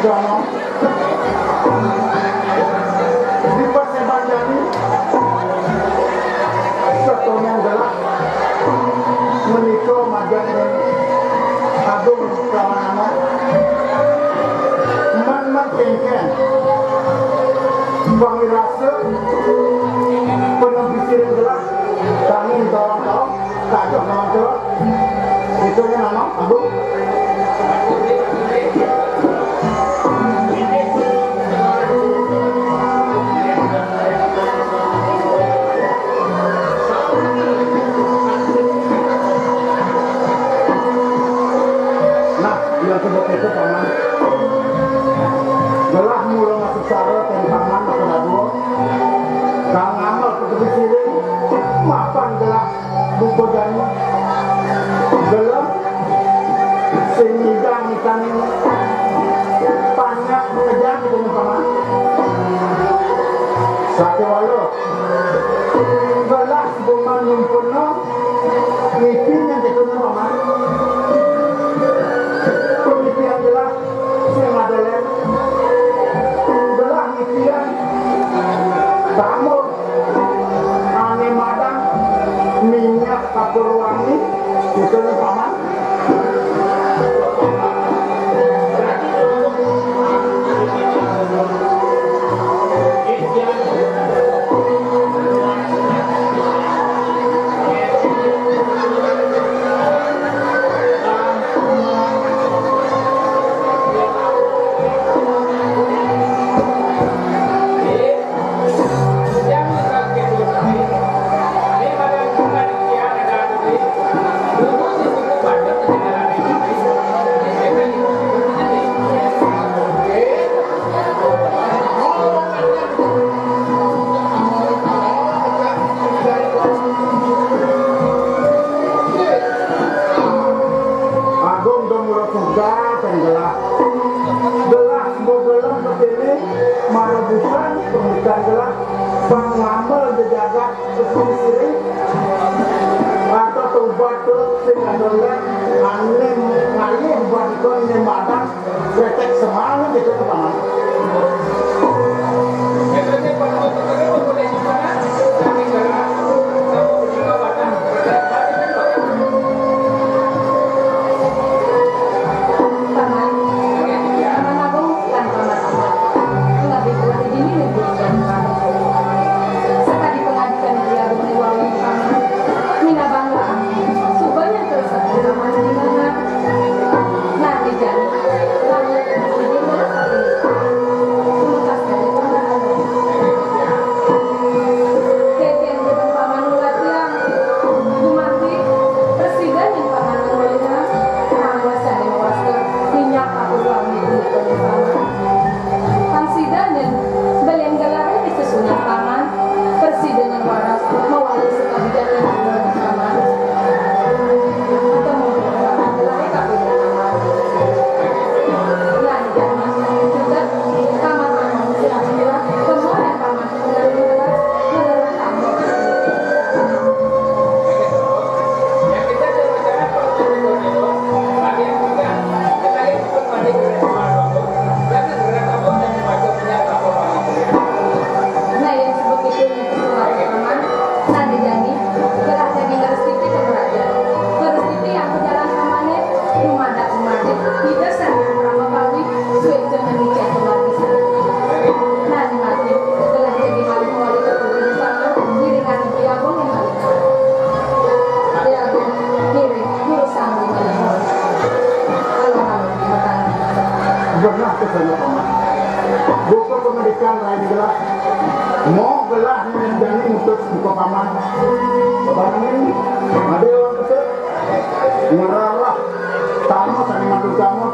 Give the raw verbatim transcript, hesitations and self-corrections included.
Di paseban jani, satonan gelah menika majeng Agung Pramanana. Man-man kengken, pangirasa, penempisiring gelah, kami dorong-dorong. Kacok nonton. Itu yang nama, Agung. Nah, yang sebut itu, Paman. Gelah mula masuk sara, ten Paman, maka dadua. Kang ngamel ketepi siring, mapan gelah buka jani. Gelem sing ngidang ikan panjak mengejang gitu nih, Paman. Sakéwala gelah buman nyumpulna ngipi nyang gitu nih, Paman. Pemikiran gelah sing ada lem. Gelah ngipian tamu. Ané madang minyak kapur wangi, gitu nih, Paman. Agung dong mula suka, kan gelah. Gelah, mbok gelem kepilih, mara bukan, pembukaan gelah. Panglamel jejagat sesung siring, atau tobat tu sing ada lek, ané ngalih buat ikon né madan, kretek semangat gitu ke Paman. Paman, Paman Agung, Paman Agung. Lebih kuat di dini negeri dan Paman. Sekali pengadikan dia bumi wawi Paman. Mina bangga. Subanya terus aku Paman di mana. Nah, di jani. Paman, di dini terus aku. Terima kasih, Paman Agung. Keken depan Paman ulah tiang. Gumanti, presiden yang Paman menolina, anggo saking kuasa, minyak aku suami untuk Paman. Pang sida nyen, belen gelaré di sesunan Paman, presiden yang waras, mawali sekabidan yang Paman. Atau mungkin Paman gelaré kabéh Paman. Lan jangan kita Paman Aman, sila-sila, semua yang Paman Nah, yang sebut itu yang kesulitan Paman, nah, dijani, gelah jadi ngerestiti ke kerajaan. Ngerestiti yang ke jalan Pamané, dumadak-dumadik, tidak sambil merama kami, suécan micén pengabis. Nah, mati, gelah jadi malih wali keturunan Paman, ngiringan Dé Agung yang malih. Dé Agung, ngiring, lurusang di malih wali. Halo, halo, matang. Genah kesana, Paman. Buka pengedikan lain gelah. Mau gelah nyen jani mutus buka Paman. Bebarengin, ada orang kesel. Ngerarah. Tamu, sani mantu tamu.